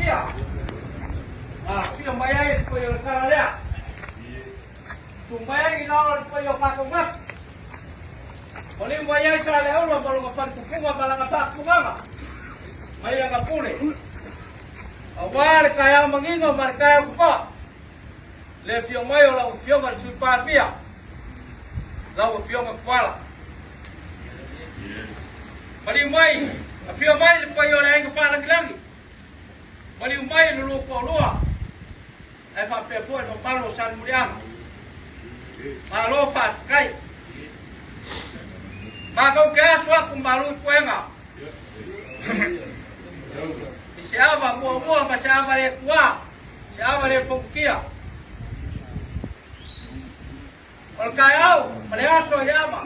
Palemia na afio mai ai le paia o le tala lea. Tu mai ai i lalo le paia o kākou gafi. Maliu mai ai Saleaula ma lona faletupuga ma lana faafugaga mai ana pule. Aua le taeao manino ma le taeao totoa, le afio mai o lau Afioga i le Sui Palemia, lau Afioga Tuala. Maliu mai, afio mai le paia o le Aiga Faalagilagi, maliu mai le lua toalua, ae faapea foi le mamalu o Salemuliaga. Malo faafetai. Matou te aso atu malu i puega. I se ava muamua ma se ava le tuā, se ava le pogutia. O le taeao ma le aso i le ava.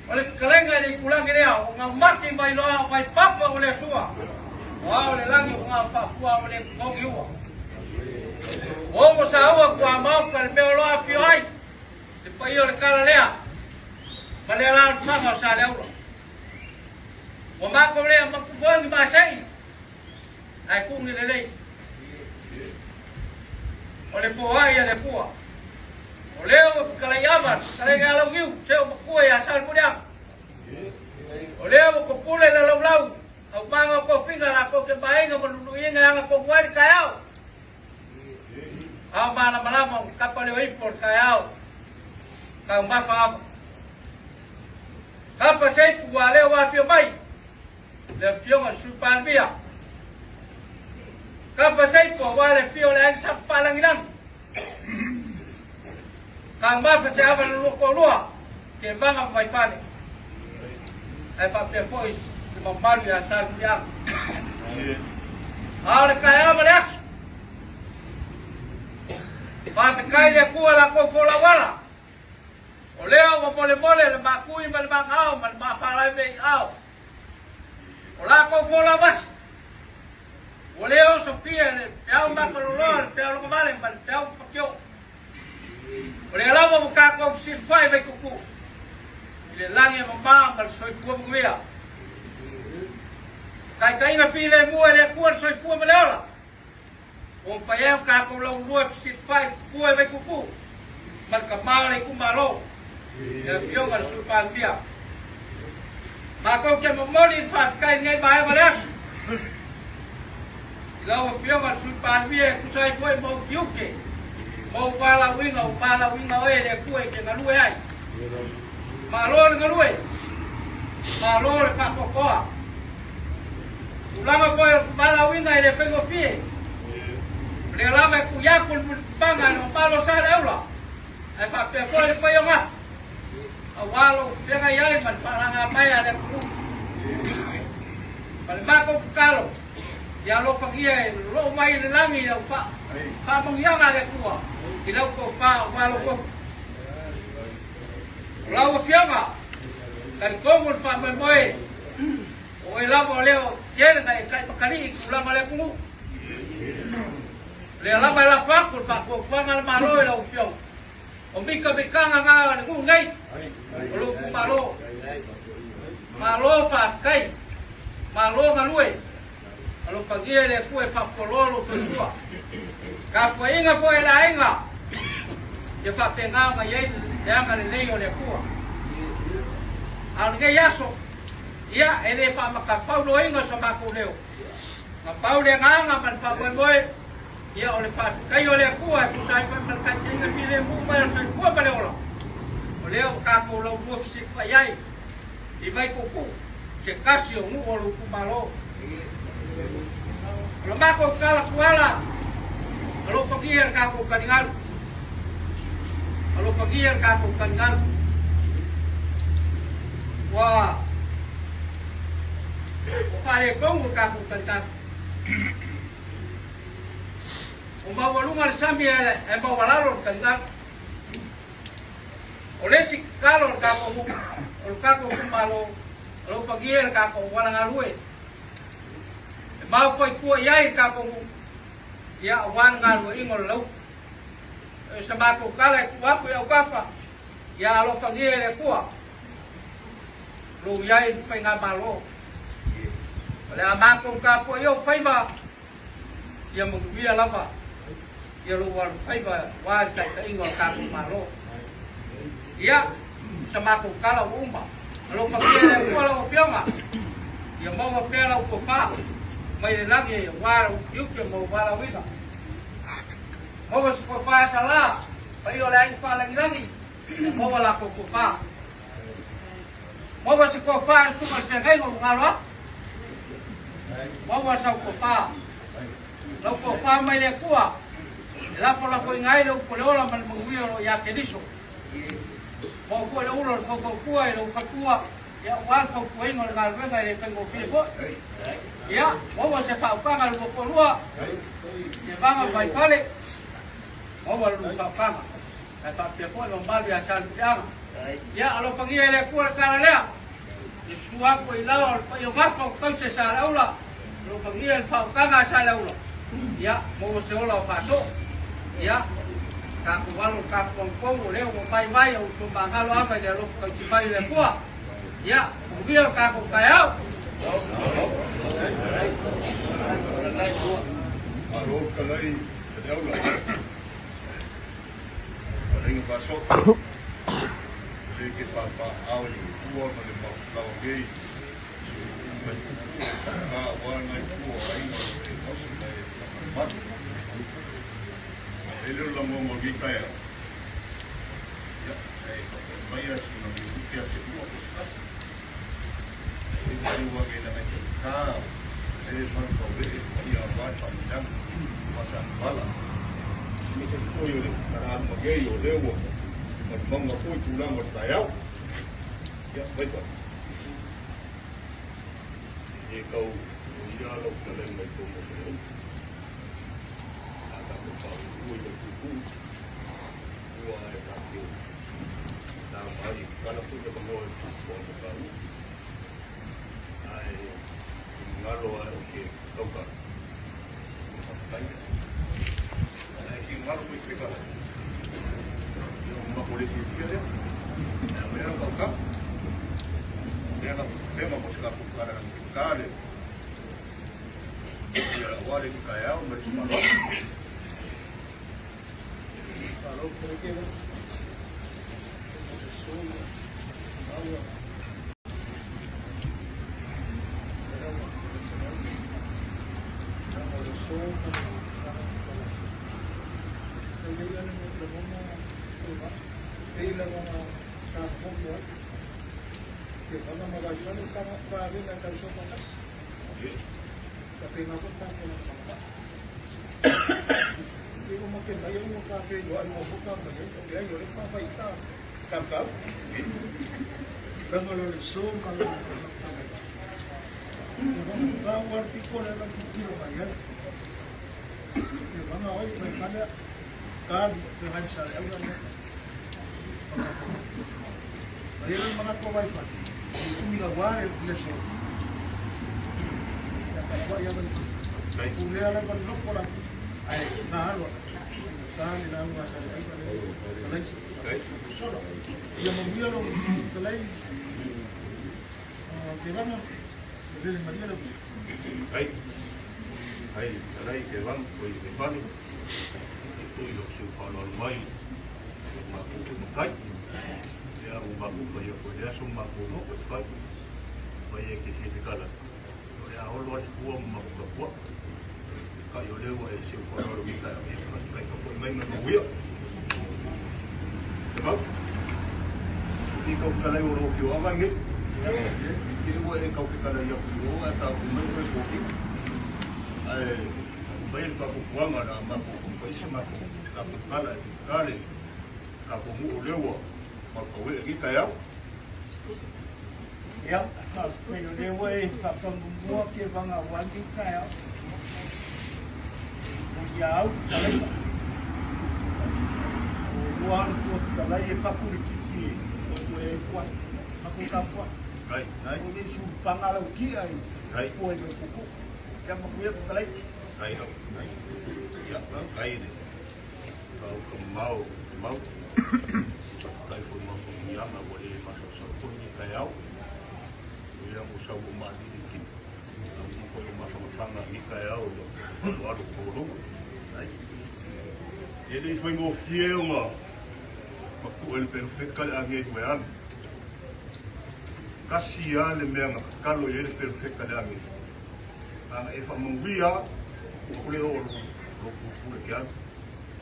O le fetalaiga i le itulagi lea, ua gaumati mai loa mai papa o le Atua, o ao le lagi ua gaufaafua ma le totogi ua. Ua omo saua kua maoka le mea o lo afio ai, le paia o le tala lea, ma le alaalafaga o Saleaula. Ua matou lea matufoe ni masei, ae tugi lelei. O le foai a le Atua. O lea ua fetalai ava, fetalaiga ia Launiu, se o matua ia Salemuliaga. O lea ua topule le laulau, aumaga o tofiga latou te vaaiga ma nunuiga e aga tonu ai le taeao. Ao malamalama o kapa leo ipo o le taeao, taumafa ava. Kapa se ipu ua lea ua afio mai, le afioga i le Sui Palemia. Kapa se ipu aua le afio o le Aiga Sa Papalagilagi. Taumafa se ava le lua toalua, Tevaga ma Vaifale. Ae faapea foi le mamalu ia Salemuliaga. A o le taeao ma le aso, faafetai i le Atua latou folauala. O lea ua molemole le makui ma le magao ma le mafalae mea i ao. O latou folavasi, ua le osofia e le peau makaloloa, le peau logovale ma le peau patio. O lea lava ua tatou fesilafai Vaitupu i le lagi e mamā ma le soifua manuia. Taitaiga filemu e le Atua le soifua ma le ola. Ua mafai ai ona tatou laulua e fesilafai i le tupua i Vaitupu ma le tama o le itumalo, le Afioga i le Sui Palemia. Matou te momoli le faafetai i lenei vaega o le aso i lau Afioga i le Sui Palemia e tusa ai foi ma ou tiute ma ou valaauina, ua valaauina oe e le Atua e te galue ai. Malo le galue, malo le faatoatoa. Tulaga foi o le valaauina e le faigofie. O lea lava e tui atu le mulipapaga e le mamalu o Saleaula, ae faapea foi le paia o Gafa, aua lou feagai ai ma le faalaga mai a le atunuu. Ma le matou tatalo, ia alofagia e lolou mai i le lagi lau faamanuiaga a le Atua i lau tofa aua lou tofi. O lau Afioga, talitonu le faamoemoe O oe lava o lea o tele na e taimakalii i tulaga o le atunuu. O lea lava e lafo atu le faatuatuaga a le Malo i lau Afioga. O mikamikaga na a le nuu nei, o lou itumalo. Malo faafetai, malo galue, alofagia e le Atua e faapoloa lou soifua. Tapuaiga foi e le aiga, ia faapena ona i ai le agalelei o le Atua. A o lenei aso, Ia, e le faamatafauloaina so matou leo. Na pau le agaga ma le faamoemoe, ia o le faafetai o le Atua e tusa ai foi ma le taitaiga filemu mai o le soifua ma le ola, o lea ua tatou laulua fesilafai ai i Vaituutuu, se tasi o nuu o lou itumalo. O le matou tala tuala, alofagia le tatou taligalu. Alofagia le tatou taligalu. Ua faaletonu le tatou taligalu. Ua maualuga le sami ae maualalo le taligalu. O le isi tatalo a le tatou nuu, o le tatou itumalo, alofagia le tatou auala galue. E maopaitua i ai le tatou nuu, ia aua le galueaiina o le lautu. O se matou tala e tuu atu i autafa, ia alofagia e le Atua lou i ai i le faigamalo. O le a matou tapuai ou faiva, ia manuia lava ia lou alofaiva aua le taitaiga o le tatou Malo. Ia, o sa matou tala ua uma. Alofagia e le Atua lau Afioga, ia maua pea lau tofa mai le lagi aua lou utiuti ma lou valaauina. Maua se tofa e sala, paia o le aiga faalagilagi, ia maua latou tofa. Maua se tofa e le susuga i le feagaiga o lugalo atu. Maua sau tofa. Lau tofa mai le Atua e lafolafoina ai le upu o le ola ma le manuia o lo o ia Keriso. Maua foi le ula o le faufautua i lou faletua, ia aua le fautuaina o le galuega e le faigofie foi. Ia, maua se faautaga i le lua toalua, Tevaga ma Vaifale, maua le lua faautaga. Ae faapea foi le mamalu ia Salemuliaga. Ia, alofagia e le Atua le tala lea. Ia susu atu i lalo o le paia o gafa o tausi e Saleaula, alofagia le faautaga a Saleaula. Ia, maua se ola o faasoo. Ia, tatou alo i le tatou manutou, o lea ua vaivai a uso magalo ava i le alofa tausi mai o le Atua. Ia, manuia lo tatou taeao. Malo fetalai Saleaula. Fetalaiga Faasoa. Le ke pāpāʻao i ua ma le maufulawa nei mai kupu ka wa nai tua aiga o le tausi mai e whakamamalu. E leo la mo mo ni taeao. Ia, e whakapai mai a sina mi uke a se ua ko se tasi. E te ua nge na ngai te ka, e le manu kau le e ia wa e whaminanga, wa sa wala. Me te koi o le kara ma ngei o leo ua malu maunga foi tulaga o le taeao. Ia, vai fa. E kau o ia lau talai mai tō mo te au. A tātou pā ua i le kuku. Ua e tā te tā mai kala pui te mangoa e pāpua mo ka u. Ai, ngalo ai o ke kauka. Whakapai. Ai, ki ngalo pui te kala. Ia o mako le tia lea. Ia mea kauka. Ia na pema mo se ka kukara na ki kare. Ia wale ki kai au me te malo. Malo pelekele. Ai, ai, alai ke wang koi ke whanu. E tui lo siu whaloalo mai. O ngā kuku makai. Ia o ngā kuku ia koe lea so ngā kuku koe whai. Mai e ke si te kala. O ea holo atu kua ma maku kapua. Kai o leua e siu whaloalo ki kai. E kai kapua mai ma mahuia. Te mau. I kau talai o rō ki o awange. I te ua e kau ke kala ia kui o a tā ku mai koe kōki. Ai, mai le kako kuanga na mako kumpaisa mako kako kala e kale kako mu o leua ma ka we ki kai au. Ia, whakapei o leua e whakamumua ke wanga wangi kai au. O ia au talaiga. O lua anu tua talai e pakuri kiki e o koe e kua. Mako ka pua. Ai, ai, O le su panga lau ki ai. Ai. Koe me kuku. Ia maku ia talai. Ai au, ai. Ia, kai ne. Kau ka mau, mau. Kai ko mau ko ianga wa le masa sa ko ni kai au. Ia mo sa mo ma ni ki. kevaga i taeao i lau faaaloalo maualuga. E le i faigofie ona mapue le perofeta le agelu e alu. Tasi lava le mea na tatalo i ai le perofeta le agelu, ana e faamanuia ua le oo lou pupule ke alu,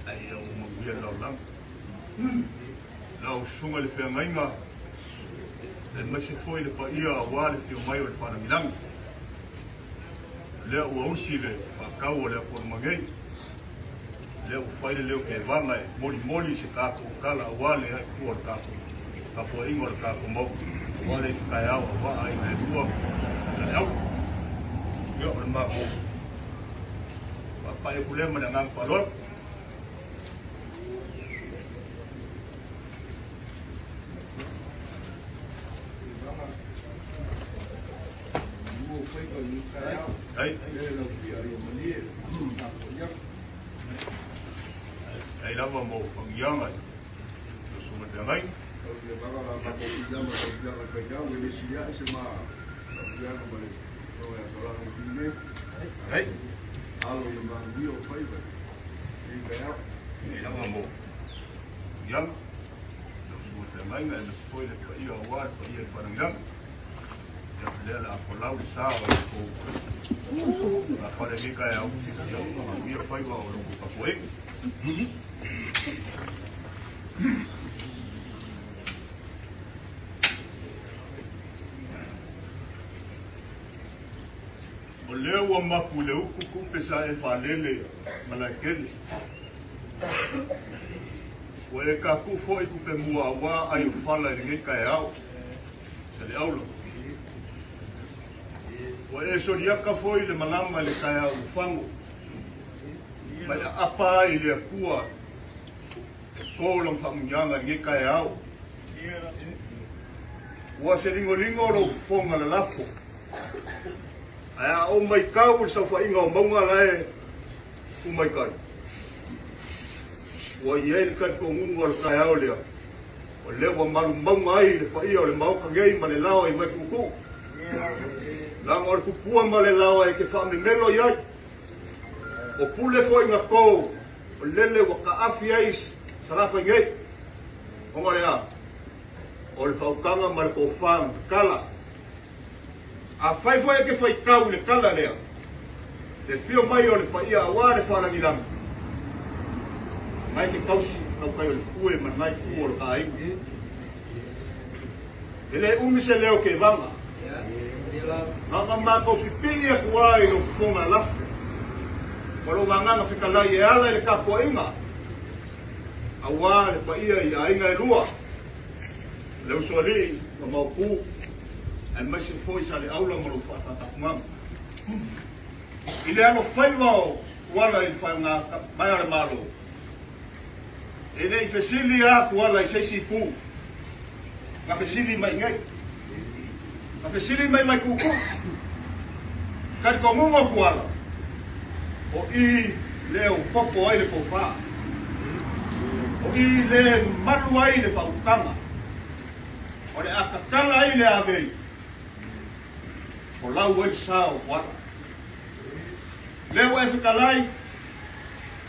ae ia ua manuia le lalolagi. Lau Susuga i le Feagaiga, aemaise foi le paia aua le afio mai o le Faalagilagi. Lea ua usi le faatau o le Apolima nei, lea ua fai le leo kevaga e molimoli se tatou tala aua le aitua o le tatou tapuaiga o le tatou Maota, aua le taeao aua aiga e lua ma le aula. Ia, o le matou faapai atu lea ma le agaga faaaloalo. Ai. Ai lava mo fagiaga i susuga feagai. Ai. Ai lava mo fagiaga. Susuga feagaiga e foi le paia aua le paia i Falagilagi. Ia, lea o le a folau le sa o le kou fale nei taeao. Ia, manuia faiva o lo kou tapuaiga. O lea ua mapu i le upu kupe sa e faalele Malaetele. Ua e kakuu foi kupe mua auā ai o fala i lenei taeao. Saleaula. Ua e soliaka foi le malama i le taeao mofago, mai aapa ai i le Atua e to lana faamuniaga i lenei taeao. Ua se ligoligo lou fofoga lalafo, ae a ou matau i le saofaiga o mauga la e tu mai tai, ua i ai le talitonuga o le taeao lea, O lea ua malumauga ai le paia o le Maota nei ma le laoa i Vaituutuu. Leaga o le tupua ma le laoa e te faamemelo i ai. O pule foi na tou, o lele ua taafi ai Salafai nei. Ona o le a? O le faautaga ma le tofa na tatala. Afai foi e te faitau i le tala lea, le afio mai o le paia aua le faalagilagi, mai te tausi tautai o le fue ma lenai itu o le ta aiga. E le umi se leo kevaga, na ona matou pipii atu lava i lou fofoga lafo ma lou agaga fetalai e ala i le tapuaiga aua le paia i aiga e lua, le usoalii ma Maopu, aemaise foi Saleaula ma lou faatatapumaga. I le alofaiva o Tuala i le faaiuga mai a le Malo, e le i fesili lava Tuala i se isi itu, na fesili mai i nei. Na fesili mai Vaituutuu. Talitonuga o Tuala, o i lea ua popo ai le tofa, o i lea e malu ai le faautaga. O le a tatala ai le avei, folau ai le sa o Tuala. Lea ua e fetalai,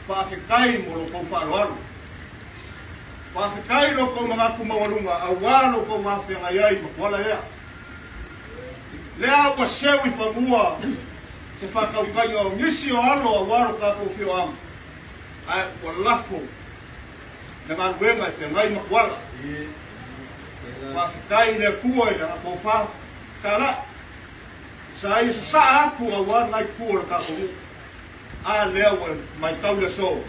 faafetai mo lo outou faaaloalo. Faafetai lo outou manatu maualuga aua lo outou mafeagai ai ma Tuala ea. Lea ua seu i fanua se faatautaiga o nisi o alo aua lo tatou afioaga, ae ua lafo le galuega e feagai ma Tuala. Faafetai i le Atua i lana tofa tala sa ia sasaa atu aua lena itu o le tatou nuu. A lea ua matau le aso,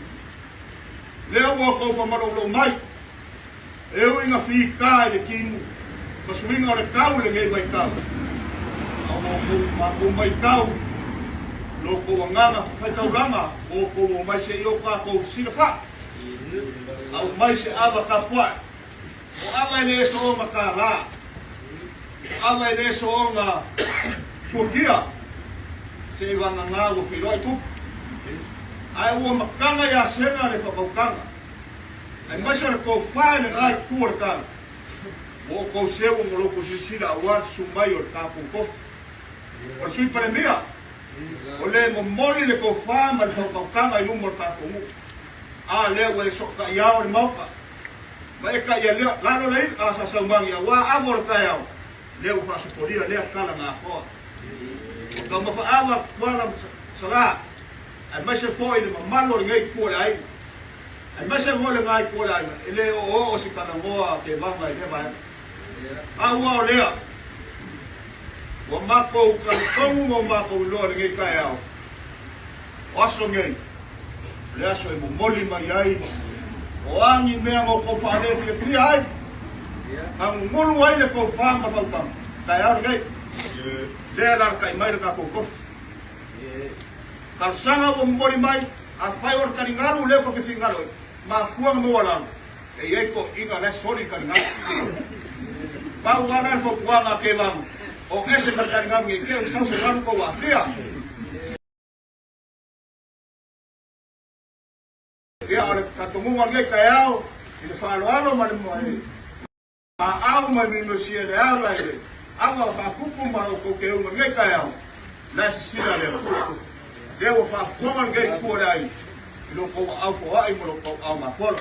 lea ua outou faamaloulou mai, e ui ina fita i le timu ma suiga o le tau i lenei vaitau, a ua outou matou matau i lo outou agaga faitaulaga, ua outou omai se i o tatou silafai, aumai se ava tapuai. O ava e le soona kālā, o ava e le soona tuakia, se i vagana ua feiloai tupu. Ae ua mataga iā Sena le whakautanga, aemaise o le tofa i le nā i tu o le tala, ua outou seu o loko silasila aua le susu mai o le tatou tofi. O le Sui Palemia, O lea e momoli le tofa ma le faautautaga i luma o le tatou nuu. A lea ua e sootaiao le Maota ma e taia lea, lalo le i'a a Sasaumagi aua ava o le taeao, lea ua faasopolia lea tala na atoa. O taumafa ava Tuala ma Salā, aemaise foi le mamalu o lenei itu o le aiga, aemaise foi lena itu o le aiga, e le oooo se talanoa a Tevaga i lea vaega. A ua o lea, ua matou talitonu ma ua matou iloa i lenei taeao, o aso nei, o le aso e momoli mai ai o a ni mea na outou faalefiafia ai, na gugulu ai le tofa ma le faautaga, taeao lenei, lea e alalatai mai le tatou tofi. Talosaga ua momoli mai, afai o le taligalu lea tou te finagalo ai, mafua na maualalo, e i ai toeaiina la e soli i taligalu. Pau lava la le fautuaga a Kevaga, o ese ma le taligalu nei te i sau se galu tou aafia. Ia, o le talitonuga o lenei taeao i le faaaloalo ma le maau ma le minosia i le ala i le ava o faapupu ma la outou keuga i lenei taeao, o la e sisila le Atua. Lea ua faafofoga lenei itu o le aiga i lo outou aau foai ma lo outou aao mafola.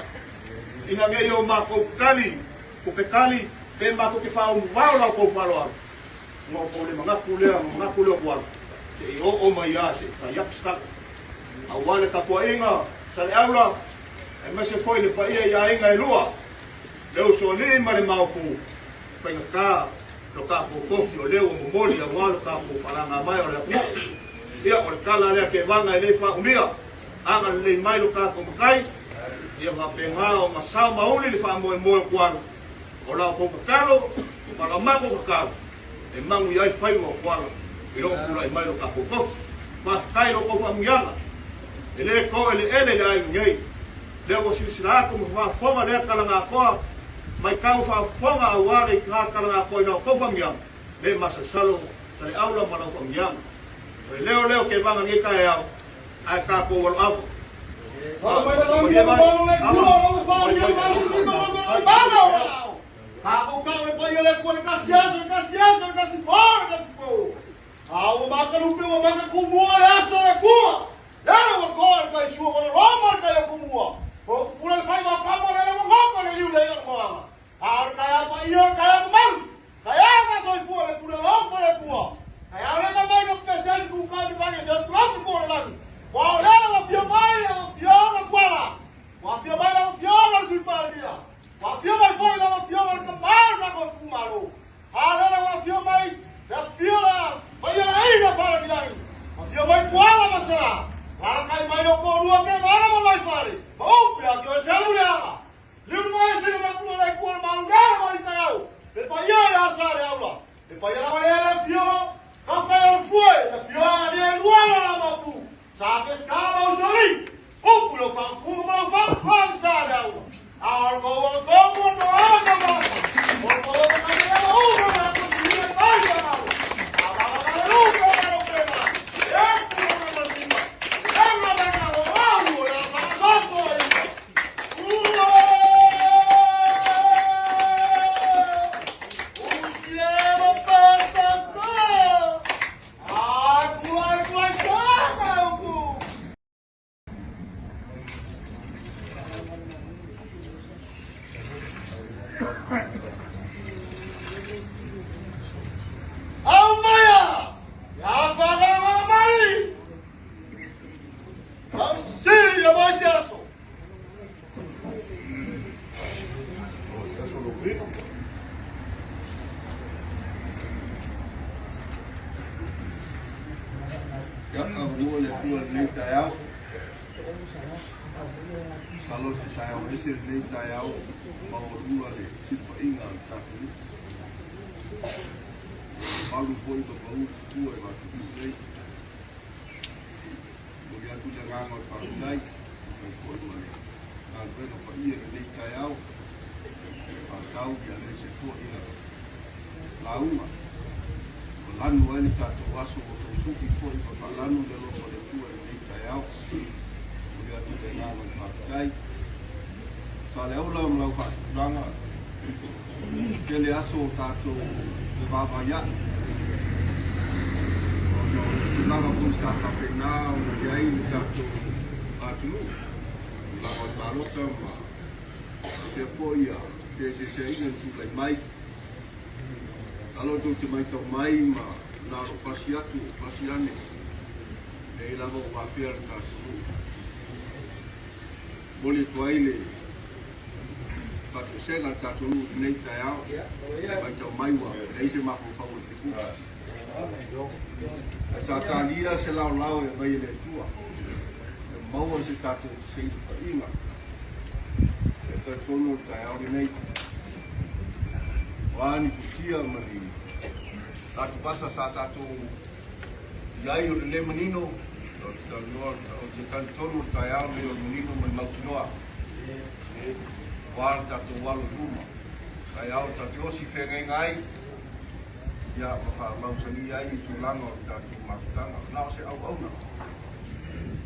Ina ne i o matou tali, tupe tali, pe matou te faaumuvao la outou faaaloalo, ona outou le manatu lea, ona manatu lea o Tuala, se i oo mai lava se i fai atu se tala. Aua le tapuaiga Saleaula, aemaise foi le paia i aiga e lua, le Usoalii ma le Maopu, faigata lo tatou tofi o lea ua momoli aua lo tatou faalagamaea o le atunuu. Ia, o le tala lea Kevaga e le faaumia, agalelei mai lo tatou Matai, ia faapena ona sao ma uli le faamoemoe o Tuala, o la outou tatalo ma la matou tatalo e manuia ai faiva o Tuala i lou tulai mai lo tatou tofi. Faafetai i lo outou faamuiaga, e le toeleele le aiga nei. Lea ua silasila atu ma faafofoga lea talagaatoa, matau faafofoga aua le itiga talagaatoa i la outou faamuiaga, le masalosalo Saleaula ma lau faamuiaga. O le leo lea o Kevaga nei taeao, ae tatou aloava. A ua makalupe ua makakumua le aso o le Atua. Lele ua toa le tai sua ua loloma le tai o kumua. O pupula le faiva o kama lele ua goto le liu le ia moaga. A o le taeao paia o le taeao mamalu. Taeao na soifua le pule o le Atua. Taeao le mamai ka pese ai ku ka ni vange te atu ku o le lagi. Ua o lele ua fia mai lau afioga Tuala. Ua afio mai lau afioga le Sui Palemia. Ua afio mai foi lau afioga le Tama o le tatou itumalo. A lele ua afio mai le afio mai le aiga Falagilagi, afio mai Tuala ma Sela, lalakai mai lo toalua ke ma ma mai fale, ma upu ia te oe selu le aga. Liu mai se matua le kua le malu lele mai taeao, le paia i asa le aula, le paia lava le le afio, ka fai o le fue, le afio a le lua la mapu, sa pesca ma usoli, upu lo whanfu ma lo whanfu sa le aula. A o le kau ang tongu o toa ma o le kau ang kamea ma uka ma ko sili mai ma malo. A wala wala luka ma lo pena. E ku ma ma sima. E ma ma ma o au o la ma ma i. Ua! Usiema pasa sa. Ai kuai kuai sa ka uku. Aumaia! Ia whakarangara mai! Tausili ia mai se aso! Ia, avanoa le Atua i lenei taeao. Masalo o se taeao ese lenei taeao maualuga le silafaiga a le tatou nuu. Mamalu foi ma pau le tupua i Vatutu nei. Momoli atu le agaga o le faafetai, faafetai foi ma le galuega paia i lenei taeao. Faatau ia aemaise foi ia lauga ua lanu ai le tatou aso ua tou suki foi ma faalanu le alofa o le Atua i lenei taeao. Momoli atu le agaga o le faafetai. Saleaula ma lau faatupulaga, tele aso o tatou fevaavaia'i ona o O tulaga foi sa faapena ona i ai le tatou atunuu, tulaga o le palota ma faapea foi ia feeseeseaiga na tulai mai. Masalo tou te maitau mai ma na o lou pasi atu o pasi ane, lenei lava ua afea le tatou nuu. Momoli atu ai le faatoesega i le tatou nuu i lenei taeao, matau mai ua leai se mafaufau o le Pupu. Ae sa talia se laolao e aumai e le Atua e maua se tatou fesailifaiga. E talitonu o le taeao lenei, o a ni futia ma ni atuvasa sa tatou i ai o le lē manino, ou te talanoa, ou te talitonu o le taeao lenei o le manino ma le mautinoa, aua le tatou alo i luma, taeao ta te osi feagaiga ai, ia ma faamausali ai i tulaga o le tatou mafutaga. Na o se auauna,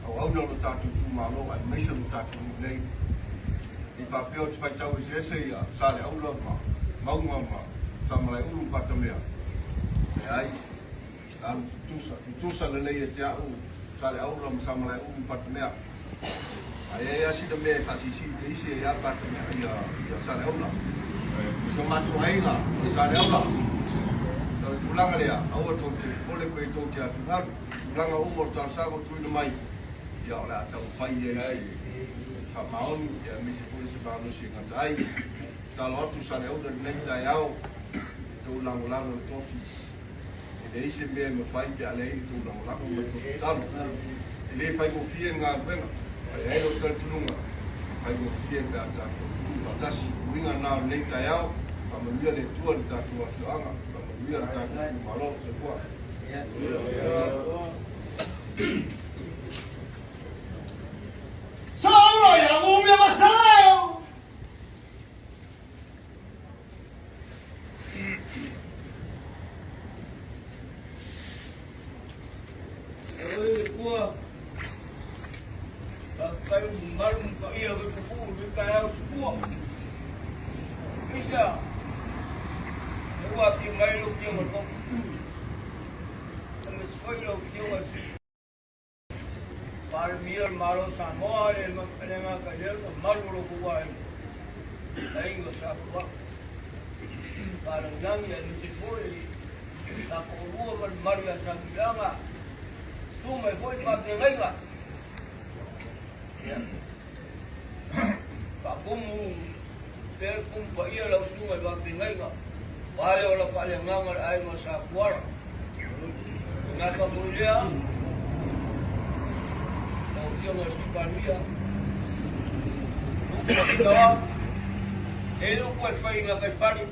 auauna o lo tatou itumalo aemaise lo tatou nuu nei. I faapea ou te faitau eseese ia Saleaula ma Mauga ma Samalaeulu ma Patamea, leai, alu tutusa, tutusa lelei ia te a'u Saleaula ma Samalaeulu ma Patamea. A i ai lava sina mea e faasiisii te isi ai lava Patamea ia, ia Saleaula. O si o matou aiga o Saleaula. O le tulaga lea, aua tou te popole pe tou te atugalu. Tulaga uma o le talosaga ua tuuina mai, ia o le a taumafai ai se faamaoni ia aemaise foi se malosi e gata ai. Tatalo atu Saleaula i lenei taeao, ia tou lagolago i le tofi. E leai se mea e mafai pe a leai le tou lagolago ma le tou tatalo. E le faigofie le galuega, ae i ai lou talitonuga, e faigofie pe a tatou tutu faatasi. O uiga na o lenei taeao, faamanuia le Atua i le tatou afioaga, faamanuia le tatou itumalo. Soifua. Saulo ia umia masao. E oi le Atua, faafetai mamalu ma paia o le pupuu i le taeao sukua. Misa, e ua afio mai lau Afioga i le Fofoga Aemaise foi lau Afioga i le Sui Palemia o le Malo o Samoa, e le gata i lea, le mamalu o lo outou aiga, aiga sa Tuaa, Faalagilagi aemaise foi sa toalua ma le mamalu ia Satuiaga, tu mai foi faafeagaiga. Ia, faapumu pea le pumu paia lau susuga i faafeagaiga, aua le ola faaleagaga o le aiga o Sa Tuala. E gata foi lea, lau Afioga i le Sui Palemia, Lupe Mafitaoa, e le upu e fai i gataifale,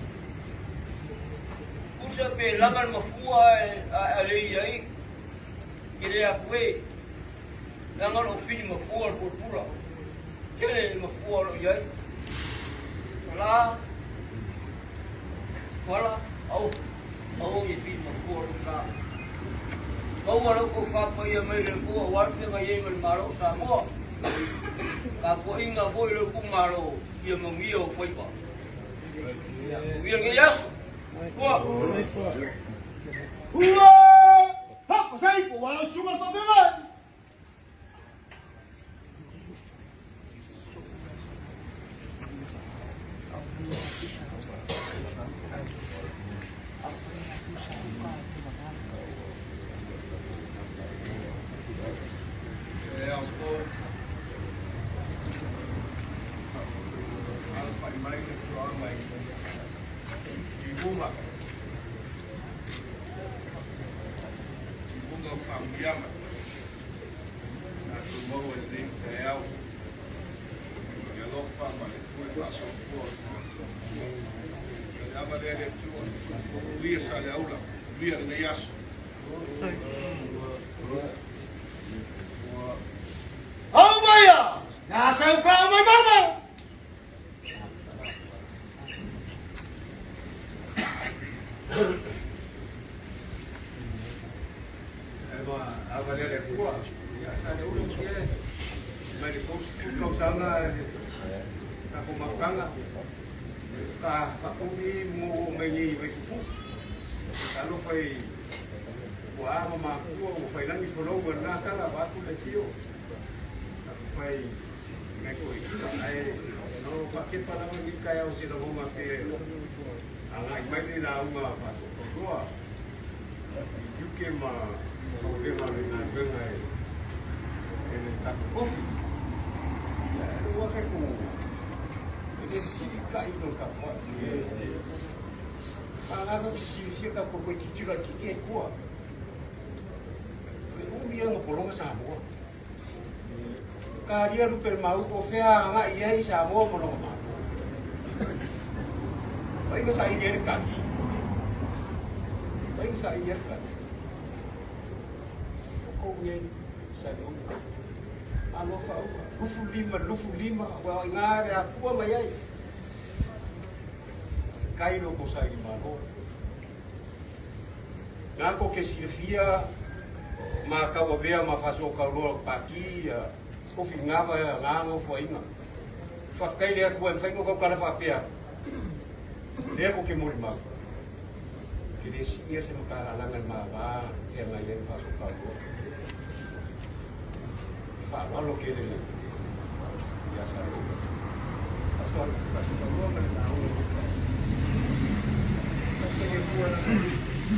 tusa pe laga le mafua ae alei ai, ke le atu e, leaga o lo o fili mafua le pulapula, tele le mafua o lo o i ai. Tala, Tuala, au, Aua ne i mafua lou sa. Maua lo outou faapaia mai le Atua aua le feagai ai ma le Malo o Samoa. Tapuaiga foi lo itumalo ia manuia ou faiva. Manuia lenei aso. Ua. Ua! Ha, pasai, po wala suga pa pega. Alafai mai le afioaga i Timuga. Timuga o Faamanuiaga. Tatou maua i lenei taeao i le alofa ma le pule faasoasoa o le tatou Atua. Ia le ava lea le Atua, manuia Saleaula, manuia lenei aso. Au mai ia! Ya sau ka mai mama! Ava lea le Atua, ia sa le ulu ki e, mai le 30 tausaga le tatou mafutaga, ka faatogi mo mai nei i Vaitupu. Talofa i ua Tuaa ma makua ua failagi folau ma lena tala vaeatu le afio. Taumafai nai toeaiina ae na ona faatepa lava lenei taeao i se lagona pe agai mai le lauga faatoatoa i tiute ma tauavega o le galuega e le tatou kofi. Ia, e lou ake ku e le sili kai no le tapuai. A na te silafia tatou toe tilotilo laitiiti ai i tua. O le umi ia ona pologa Samoa. Talia lupe le mau po o fea agai i ai Samoa ma lona Malo. Pai na saili ai le tali. Pai na saili ai le tali. O kou nei sailiga. Alofa aua. 25, 25, ua i ina le afua mai ai. Kai lo kou saili malo. Na kou ke silafia ma tauavea ma faasootauloa o Pati Kofi Ngava na nofoaiga. Faafetai i le Atua e mafai ona tautala faapea lea kou te molimau. Ke le siia se matalalaga i le mava feagai ai ma faasootauloa. E faaaloalo tele ia Saleaula. Faasootauloa ma le lauga. Faafetai i le Atua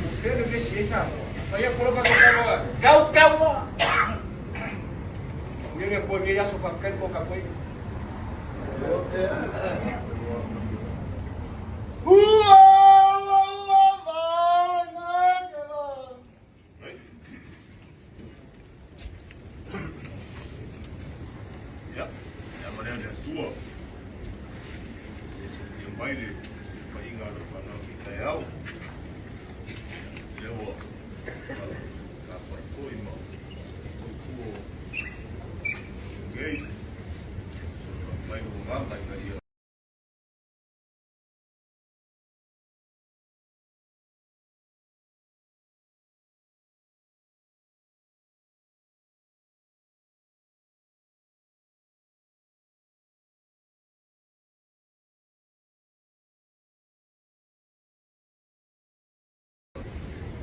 ua fea le vesi ai Samoa. Fai atu loa faasootauloa, tau taua! Manuia le Atua i lenei aso, faafetai le toatapuaiga. Ua ua ua vae Ia, e ama lea le Atua. Ia mai le paiga a lau fanau i taeao. Lea ua tapuai foi ma foi tua nei. Mai lo agaga ina ia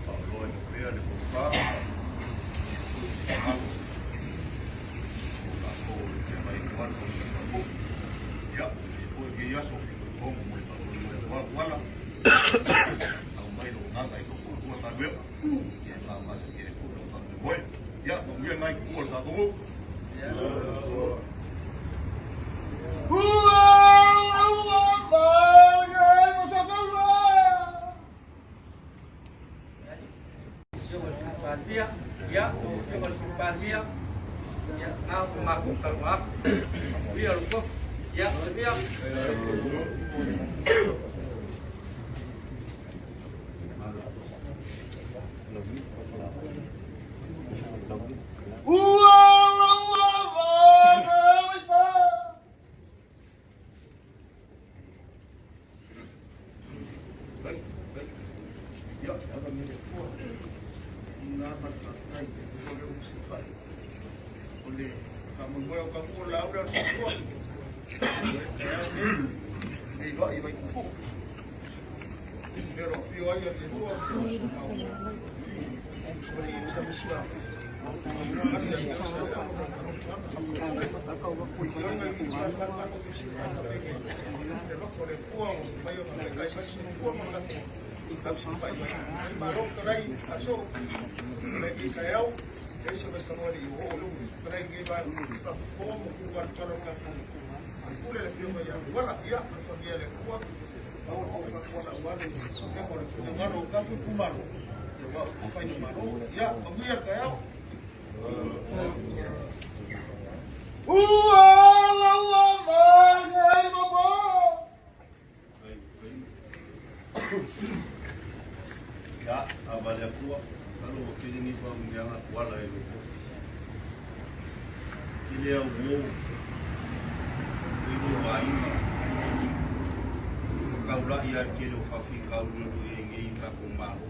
Faaloaina pea le tofa i alo o tatou o le feagai atu atu o le tatou. Ia, e foi lenei aso tomo mo le faatonuina o au ala. Aumai lou agaga i loko o tua galuega. Ia e mamasie ai foi lou faamoemoe. Ia, manuia lena itu o le tatou nuu. Ua ua vae ma sa taua. Afioga i le Sui Palemia, ia, lau Afioga i le Sui Palemia, ia, na o matou talanoa atu. Manuia lou tofi. Ia, manuia. Ua ua vae ma Ua ua vae ma Ia, a vale atua, masalo ua tele nei faamanuiaga tuala i lou tofi. Tele au uo i lou aiga, ua taulai lava i le tele o faafitauli o lo o i ai nei i le tatou Malo.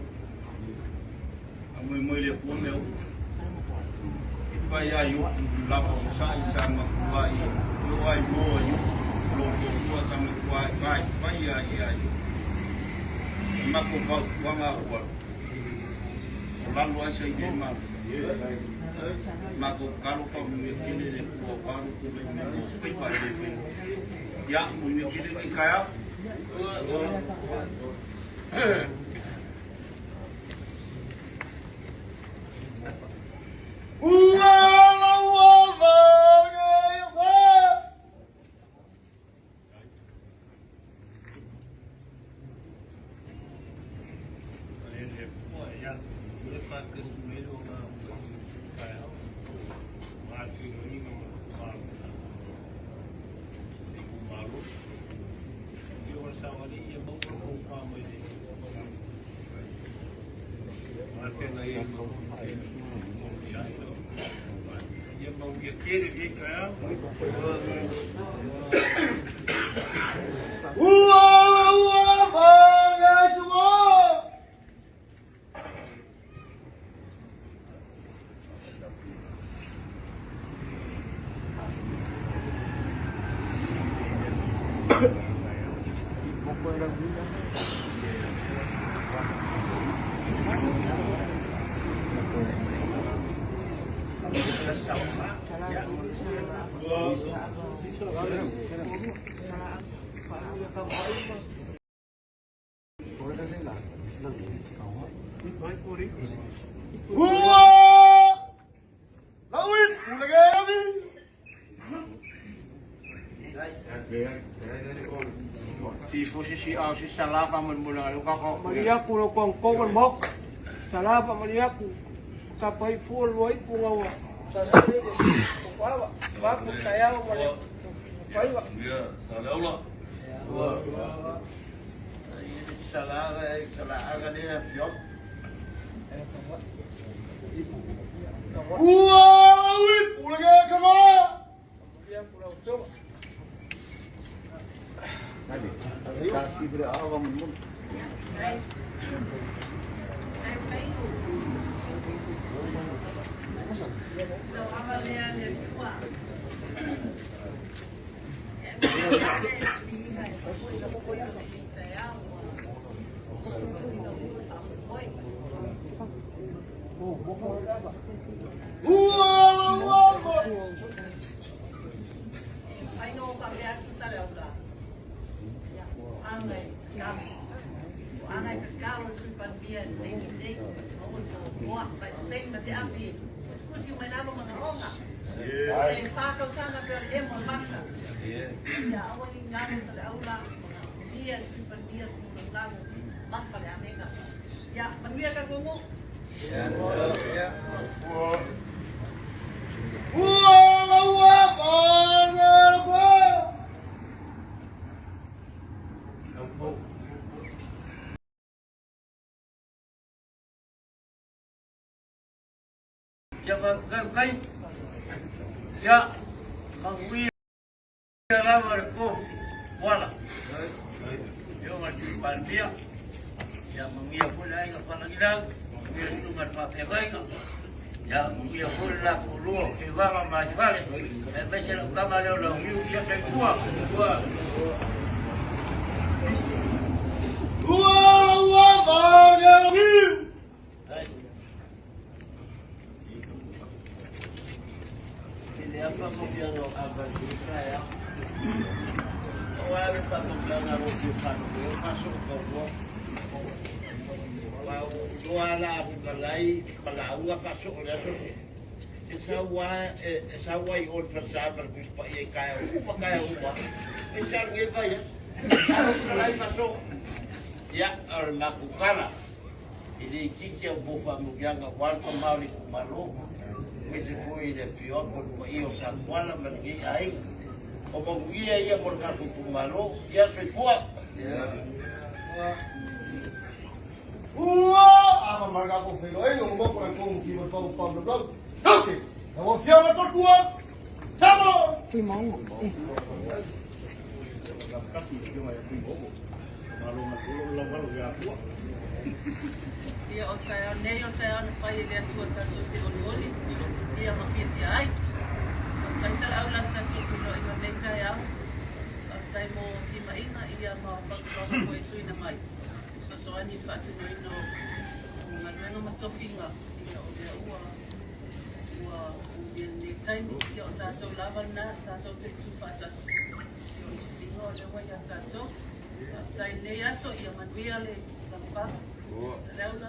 Faamoemoe i le Atua mea uma. E pai lava i oku lava o sa'i sa matua i o ai moa i oku o lo totua sa matua i vai fai a ia i oku. E mako fautuaga a ua o lalo ai sa i malo. Matou tatalo faamanuia tele le Atua aua lou tulai mai mo faiva e le faigofie. Ia, manuia tele lenei taeao. Ua laua vage fa. Ua ua vage sua. Ua lauin ulege. Malia ku lo kong kong mok. Salapa malia ku. Kapai fu loi ku ngawa. Sa sa le ku kwawa. Ba ku tayao male. Kwaiwa. Ia, sa le aula. Ua lauin ulege kama. Malia ku lo to. Ua laua va. Ua laua vage fa. Ya ka kai. Ya mangui lava le ko. Wala. Yo ma ti palmia. Ya mangia ko la inga falangila. Mangia sunga pa pegainga. Ya mangia ko la ko lo ke vanga ma fale. E me se la kama le lo hiu ya ke kua. Ua laua vage riu. Ua ama marga ko felo e o mo ko ko ki mo fa pa bla. Toke. La voz fiama por kua. Samo. Ia o taeao nei o taeao na fai e le Atua tatou te olioli ia ma fiafia ai. Faafetai salaau lan tatou feiloaiga nei taeao. Faafetai mo timaiga ia ma fautuaga foi e tuuina mai. Fesoasoani i le faatinoina o galuega ma tofiga. Ia o lea ua ua umia lenei taimi, ia o tatou lava lena, tatou te tutu faatasi. Ia o le tofiga o lea ua ia tatou. Faafetai i lenei aso, ia manuia le lavapala. Saleaula.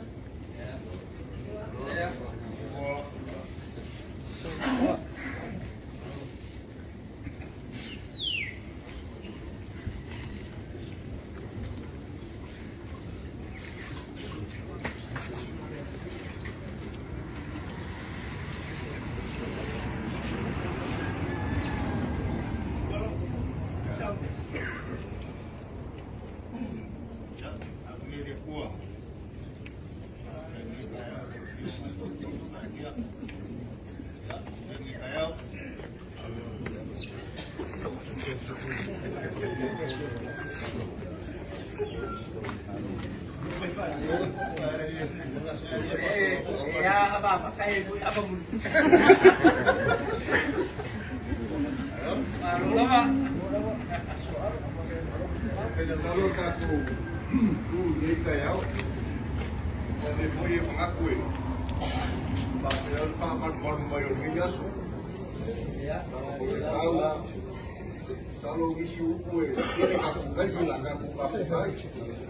Masalo o nisi upu e tele tatou taimi la tatou faafetai.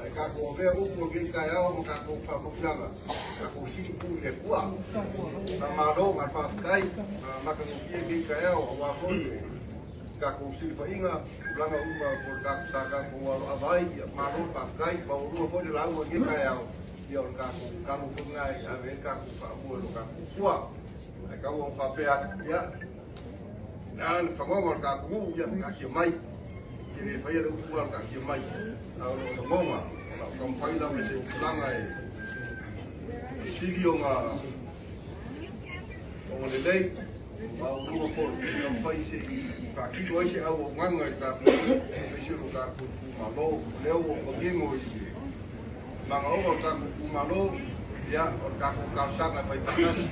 Ae tatou avea upu o lenei taeao ma tatou faamanuiaga, tatou sili pū i le Atua. Faamalo ma le faafetai na matagofie lenei taeao aua foi le tatou silafaiga, tulaga uma po o le tatou sa tatou aloava ai. Ia malo le faafetai, maualua foi le lauga i lenei taeao, ia o le tatou tatalo foi lena e ave ai le tatou faamua i lo tatou Atua. Ae tau ona faapea atu, ia, le a le fagoga o le tatou nuu, ia taatia mai. E le faia le upu lena o le taatia mai, a o le lagona, o lau taumafai lava i se tulaga e sili ona lelei, ma o lua foi, e taumafai se i faatino ai se auaunaga i le tatou nuu, aemaise o le tatou itumalo. O lea ua manino i le manaoga o le tatou itumalo, ia, o le tatou talosaga e fai faatasi,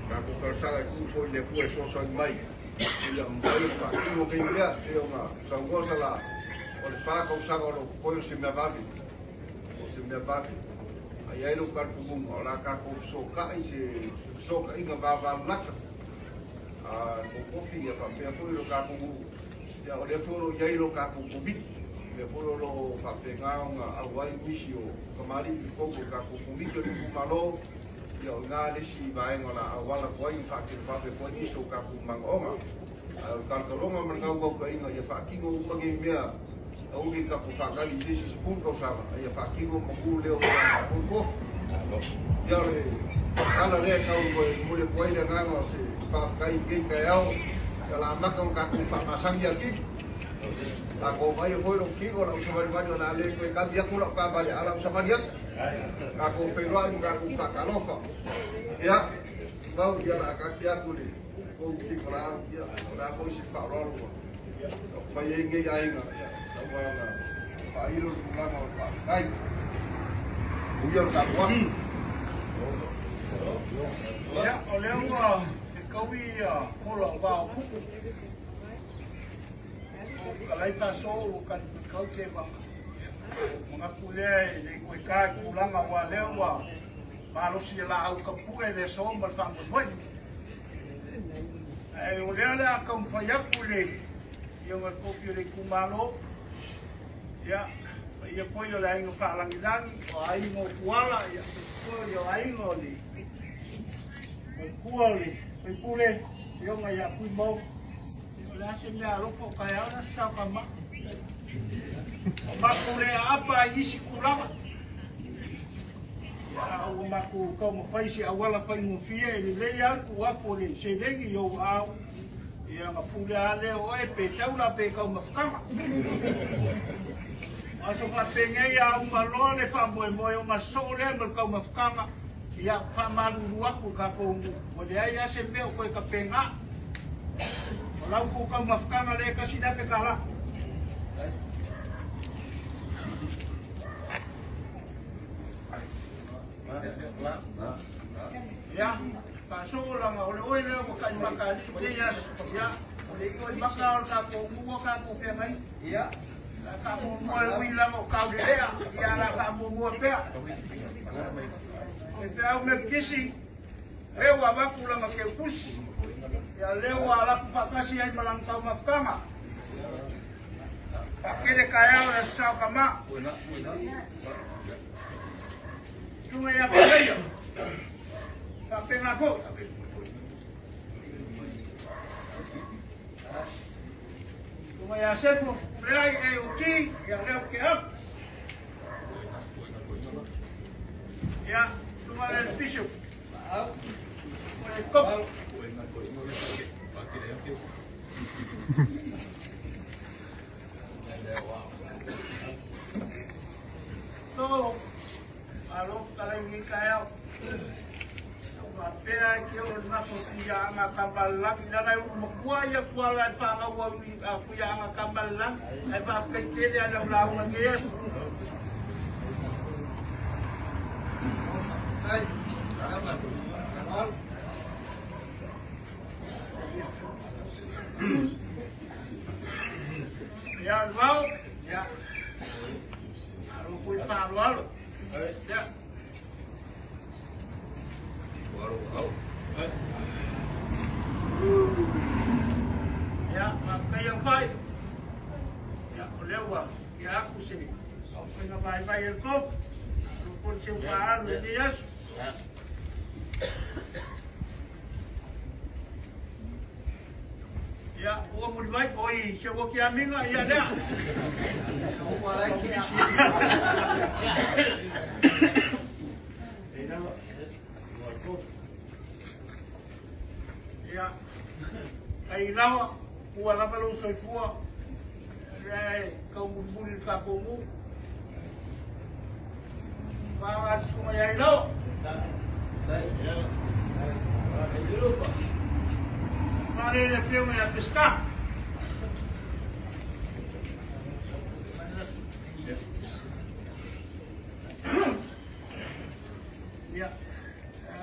tatou talosaga e tuu foi i le Atua e fesoasoani mai ina ia mafai ona faatino nei mea, e pei ona saunoa Sala, o le fa tausaga o lo o totoe o se mea vave, o se mea vave. A i ai lou talitonuga, o le a tatou fesootai se fesootaiga vavalalata a le tofi ia faapea foi lo tatou nuu, ia o lea foi o lo o i ai lo tatou Komiti, o lea foi o lo o faapena ona auai nisi o tamalii i totonu o le tatou Komiti o le itumalo, Ia o i ina le isi vaega o le a auala atu ai ma faatelevave atu ai nisi o tatou manaoga. Ae o le talotaloga ma le naunautaiga ia faatino uma nei mea, aua ne i tatou faatali i le isi 10 tausaga, a ia faatino manu lea o le a tatou tofi. Ia o le tala lea e tau momoli atu ai le agaga o se faafetai i lenei taeao, ia o le a amata ona tatou faamasani atili. Tatou vaai foi lou tino, lau savalivali o le a le toe kali atu lau taavale, a o lau savali atu. Tatou feiloai ma tatou faatalofa. Ia, mau ia la taatia atu le kou tino la, ia, o le a foi se faaaloalo ua fai ai nei aiga, ia, tau ona faailo le tulaga o le faafetai. Uia le tatou aso. Ia, o lea ua fekaui mola o vao pupu. O kalai faso ua kalifikau te vanga. Manatu lea e le koe ka i tulaga ua lea ua malosi e laau kapue le aso ma le faamoemoe. Ae o lea le a taumafai atu i le afioga i le tofi o le itumalo, ia, paia foi o le aiga faalagilagi, o aiga o Tuala, ia, foi o aiga o le Matua o le Faipule, afioga ia Fuimau. O le a se mea alofa o taeao le aso sao ka ma. O matou le aapa i isi tulaga. Ia, ua matou taumafai se auala faigofie e lelei lava le tuu atu o le seleni i ou aao. Ia, ona pule lava lea o oe pe taula pe taumafataga. O aso faapenei a uma loa le faamoemoe ona soo lea ma le taumafataga. Ia, faamalulu atu i le tatou nuu, ua leai lava se mea o toe tapena. O lau tou taumafataga lea e $1,000. Ia, faasoo laga o le oe lea ua taimaka alii nei aso. Ia, o le io i maka o le tatou nuu a tatou feagai. Ia, la faamuamua e ui lava o taulelea, ia la faamuamua pea. Faifeau Metotisi, lea ua avatu lana teutusi, ia lea ua alafu faatasi ai ma lana taumafataga. Faatele taeao i le Aso Sa o Tama. Susuga ia Peleia, faapena foi. Susuga ia Sefo, Leai, AOT, ia lea ou te au. Ia, susuga le Bishop, o le Koko. So, malo fetalai i lenei taeao. Faapea e ke o le maso kuiaanga Tamalelagi, leaga e ulu matua ia tuala e fanau au i kuiaanga Tamalelagi, ae faafetai tele lava i lau lauga i lenei aso. Ia, Vao, ia, malo foi le faaaloalo. Ia. Ia, faafetai au fai. Ia, o lea ua ia aku se faiga vaivai e le kofu. Malo foi le seu faaalu i lenei aso. Ia, ua muli mai, oi, se ua ki amiga, ia lea. Ia, ai lawa, ua lava lou soifua, lea e kau mulimuli le tatou nuu. Faaga susuga ia Ailaoa. Fale le afioga ia Peseta. Ia,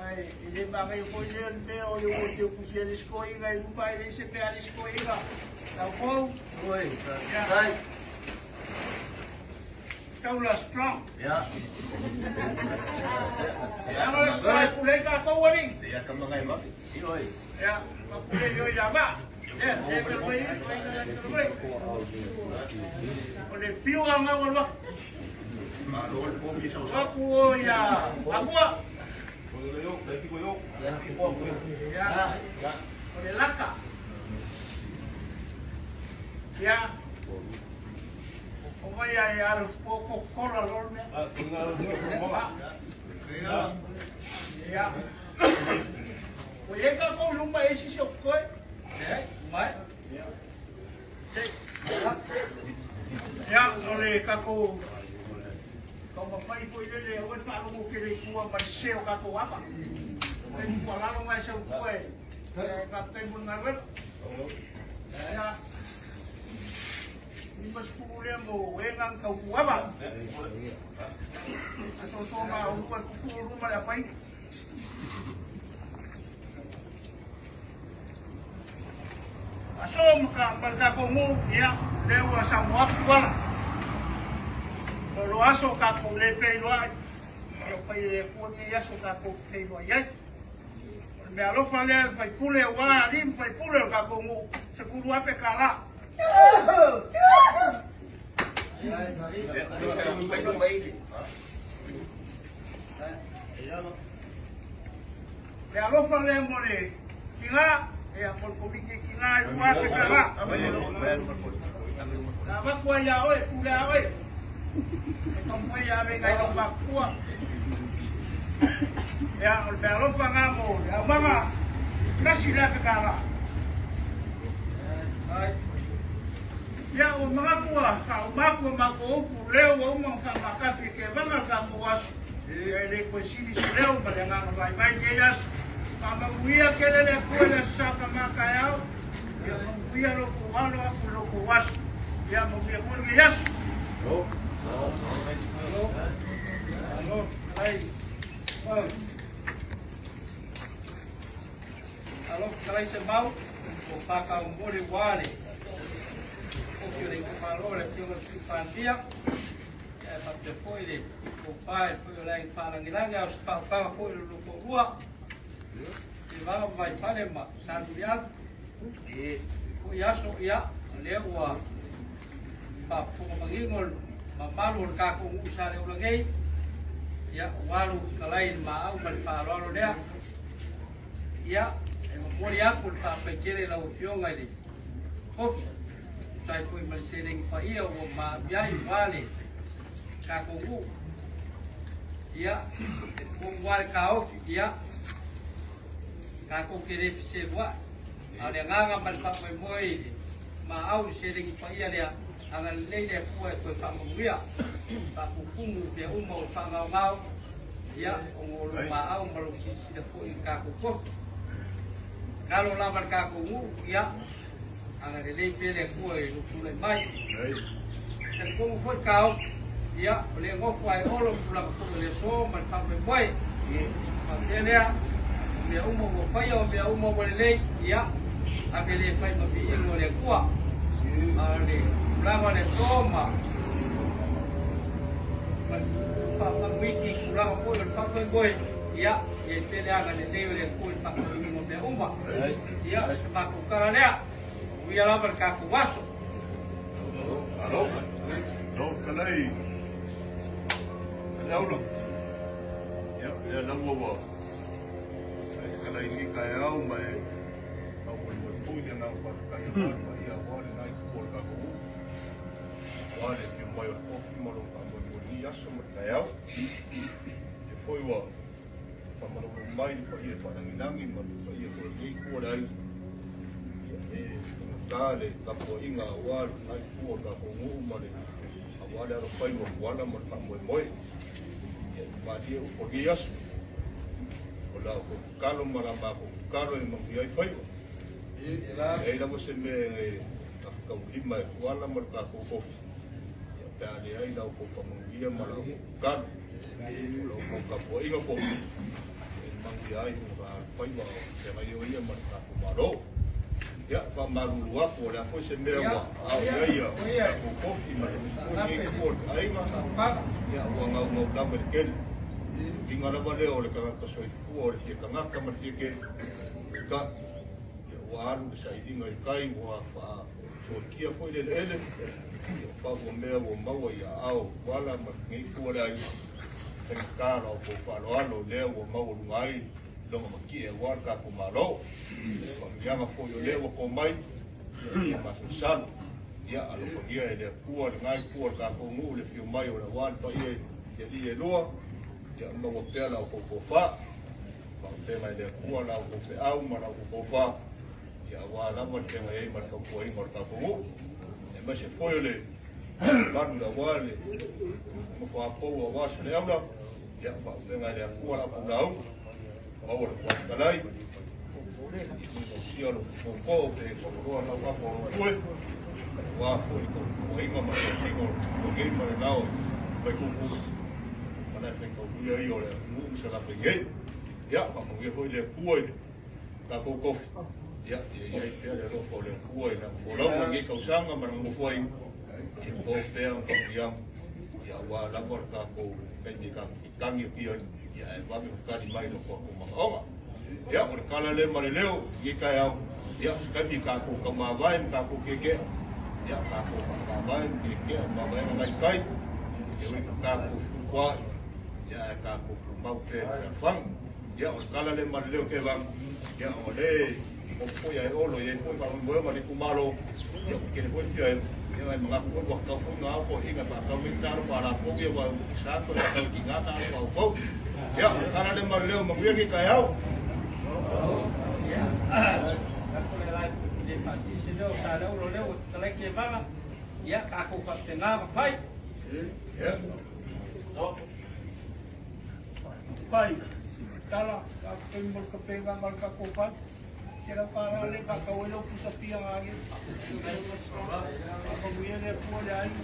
ai, e le manaia foi lea le mea o le ua teu kusi a le isi toeaina i luma e leai se mea a le isi toeaina. Tau pou. Ia. Taula strong. Ya. Ano le sai pule ka ko wali. Ya ka mangai ma. Oi. Ya, ka pule yo ya ba. Ya, ya ka mai, mai ka mai. O le piu a ngau wa. Ma lo le po mi sa. Wa ku o ya. Akua. Ko le yo, le ki ko yo. Ya. O le laka. Ya. O mai ai alu po ko kola lol mea. Ya. O ye ka ko luma e sisi o koe. Mai. Ya, o le kako taumafai foi lele aua le faalogo tele i tua ma le sese o tatou ava. E tuualalo nai sau tua e faafetai mo le galuega. Ya. 50 lea mo e ngang tau kuava. A toto ma o lua kufu o luma le apai. Aso ma ka ma ka ko ngu ia le ua sa mo aku ala. O lo aso ka ko le pe loa. Ia pai le ku ni aso ka ko pe loa iai. O le mea alofa lea le faipule aua alii ma faipule o le tatou nuu, 10,000 tala. Le alofa lea mo le tina, ia mo le komiti e tina e 2,000 tala. Na avatu ai ia oe, pule a oe. E taumafai ia ave i nai lau matutua. Ia, o le meaalofa lena mo le aumaga, $1,000. Ia, ua manatu a sa o matou a matou upu, lea ua uma ona faamatafi e Kevaga le tatou aso. Ia, e le toe sili se leo ma le agaga vaivai i lenei aso. Faamanuia tele le Atua i le Aso Sa Tama taeao. Ia manuia lo outou alo atu i lo outou aso. Ia manuia foi lenei aso. Alo, fetalai Semau, o Pākau ua le ofi o le itumalo le Afioga i le Sui Palemia. Ia, e faapea foi le tofa i le foi o le Aiga Faalagilagi, a o se paopaga foi o le lua toalua, Tevaga ma Vaifale ma Sanuliaga. Foi aso, ia, o lea ua faafofoga manino le mamalu o le tatou nuu i Saleula nei, ia, ua alu fetalai i le maau ma le faaaloalo lea. Ia, e momoli atu le faafetai tele i lau Afioga i le Kofi, tusa ai foi ma le seleni paia ua maau i ai aua le tatou nuu. Ia, e tonu lava le taofi, ia, tatou te le feseluai, a o le agaga ma le faamoemoe i le maau i le seleni paia lea, agalelei le Atua e toe faamanuia, faatutumu mea uma o lo o faagaogao, ia, ona o lou maau ma lou silasila foi i le tatou tofi. Tatalo lava le tatou nuu, ia, agalelei pea le Atua i lou tulai mai. Talitonu foi le taofi, ia, o lea e nofo lava e Olo i tulaga foi o le aso ma le faamoemoe. Faapea lea, o mea uma ua faia, o mea uma ua lelei, ia, ave le fai ma viiga o le Atua. A o le tulaga o le aso ma faamanuiki i tulaga foi o le faamoemoe, ia, i ai pea le agalelei o le Atua i le faatinoina o mea uma. Ia, o se matou tala lea, manuia lava le tatou aso. Alo, alo, kalai. Leaula. Ia, lea lava ua ai kalai ni kaeao ma e faamolemole foi le agaga faafetai aua le paia aua lenā itu o le tatou nuu, aua le afio mai o le kofi ma lona faamoemoe i lenei aso ma le taeao. Lea foi ua faamalaulau mai le paia e faalagilagi ma le paia foi o lenei itu o le aiga. Ia, e faigata le tapuaiga aua lenā itu o le tatou nuu ma le aua le alofaiva o Tuala ma le faamoemoe. Ia, e malie upu o lenei aso. O la outou tatalo ma la matou tatalo e manuia ai faiva. E leai lava se mea e tafataulima e Tuala ma le tatou tofi, ia, pe a leai la outou faamanuia ma la outou tatalo. O la outou tapuaiga foi e manuia ai ona alofaiva o feagai o ia ma le tatou Malo. Ia, faamalulu atu, o le a foi se mea ua ao i ai ia tatou tofi ma le foi lenei itu o le aiga, ia, ua gaugau lava i le tele. Uiga lava lea o le tagata soifua, o le fia tagata ma le fia kē, peitai, ia, ua alu le sailiga i tai, ua faasoakia foi le eleele, ia, pau o mea ua maua i aao o Tuala ma lenei itu o le aiga, faigata la outou faaaloalo lea ua maualuga ai lona matie aua le tatou Malo. Faamanuiaga foi o lea ua to mai, ia masalosalo. Ia alofagia e le Atua lena itu o le tatou nuu le afio mai o le aua le paia i alii e lua, ia maua pea la outou tofa. Faaupega e le Atua la outou feau ma la outou tofa, ia aua lava le feagai ai ma le tautuaina o le tatou nuu. Aemaise foi o le malu aua le nofoapou aua Saleaula, ia faaupega e le Atua la outou lauga. Maua le Fofoga Fetalai, ia lo tootoo pe faaloa lau apo o lou pue, aua foi le tautuaina ma le tausiga o lenei ma le lao faikuku, ma le faitaulia ia o le atunuu ma Salafai nei. Ia, faamanuia foi le Atua i le tatou tofi. Ia, ia i ai pea le alofa o le Atua i lana folauga i lenei tausaga ma lana nofoaiga. Ia to pea ona faamanuiaga, ia aua lava le tatou taimi e tatou te tagi atu ai, ia ae vave ona tali mai lo tatou manaoga. Ia, o le tala lea ma le leo i lenei taeao, ia, se taimi tatou taumavae ma tatou tietea, ia, tatou faamavae ma tietea ma mavaega nai tai, e ui ina tatou fetutua'i, ia, ae tatou tumau pea i le fealofani. Ia, o le tala lea ma le leo Kevaga, ia, o lea e foi a e Olo, e i ai foi faamoemoega o le itumalo, ia, ua tele foi le fia ia, ae manatu foi ua tatau foi ona ao toeaiina e faatau nei talofa a latou ia, aua e sa toe faatau i tiga talofa a outou. Ia, o le tala lea ma le leo, manuia lenei taeao. Ia, tatou le lae le faasisi leo sa leo lo leo talai Kevaga, ia tatou faapena ma fai. Ia. Pai, tala, faafetai mo le tapenaga o le tatou fale. Ke lau kālā lea faatau ai lau pusa pia ngāne. Faamanuia le Atua le aiga.